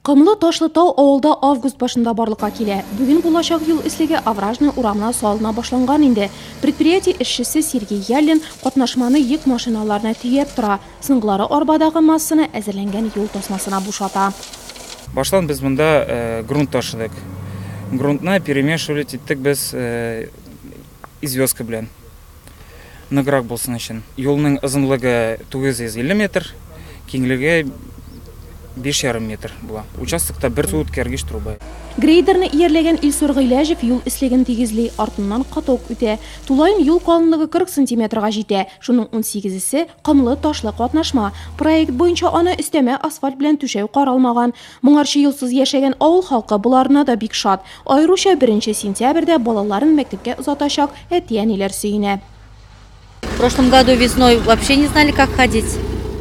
Комлы ташлы тау авылда август башында барлыкка килә. Бүген булачак юл өслеге Овражная урамына салына башланган инде. Предприятие эшчесе Сергей Яллин катнашманы йөк машиналарына төяп тора. Соңгылары арбадагы массаны әзерләнгән юл тасмасына бушата. Баштан без монда грунт ташыдык. Грунтны перемешивать иттек без известка белән. Ныграк булсын өчен. Юлның озынлыгы 950 метр, киңлеге 5,5 метр була. Участокта бер су үткәргеч труба. Грейдерны иярләгән Илсур Гыйләҗев юл өслеген тигезли, артыннан каток үтә. Тулаем юл калынлыгы 40 сантиметрга җитә, шуның унсигезесе, комлы-ташлы катнашма. Проект буенча аны өстәмә асфальт белән түшәү каралмаган. Моңарчы юлсыз яшәгән авыл халкы боларына да бик шат. Аеруча беренче сентябрьдә балаларын мәктәпкә озатачак әти-әниләр сөенә. В прошлом году весной вообще не знали, как ходить.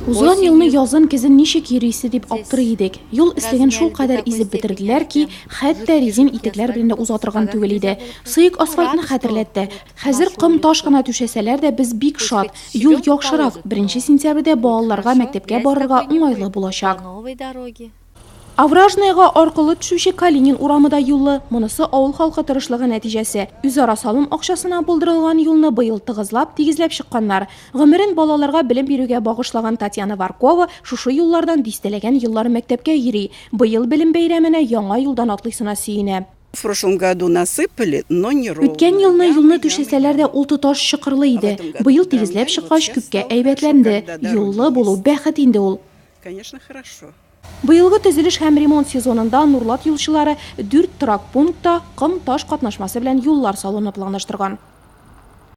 Узган елны язын, көзен ничек йөрисе дип аптырый идек. Юл өслеген шулкадәр изеп бетерделәр ки, хәтта резин итекләр белән дә уза торган түгел иде. Сыек асфальтны хәтерләтте. Хәзер ком-таш кына түшәсәләр дә, без бик шат. Юл яхшырак, беренче сентябрьдә балаларга мәктәпкә барырга уңайлы булачак. Овражнаяга аркылы төшүче Калинин урамы да юллы. Монысы авыл халкы тырышлыгы нәтиҗәсе. Үзара салым акчасына булдырылган юлны быел тыгызлап, тигезләп чыкканнар. Гомерен балаларга белем бирүгә багышлаган Татьяна Варкова шушы юллардан дистәләгән еллар мәктәпкә йөри. Быел белем бәйрәменә яңа юлдан атлыйсына сөенә. В прошлом году насыпали, но не ровно. Үткән елны юлны түшәсәләр дә, ул тоташ чокырлы иде. Быел тигезләп чыккач, күпкә әйбәтләнде. Юллы булу, бәхет инде ул. Конечно, хорошо. Быелгы төзелеш һәм ремонт сезонында Нурлат юлчылары дүрт торак пунктта ком-таш катнашмасы белән юллар салуны планлаштырган.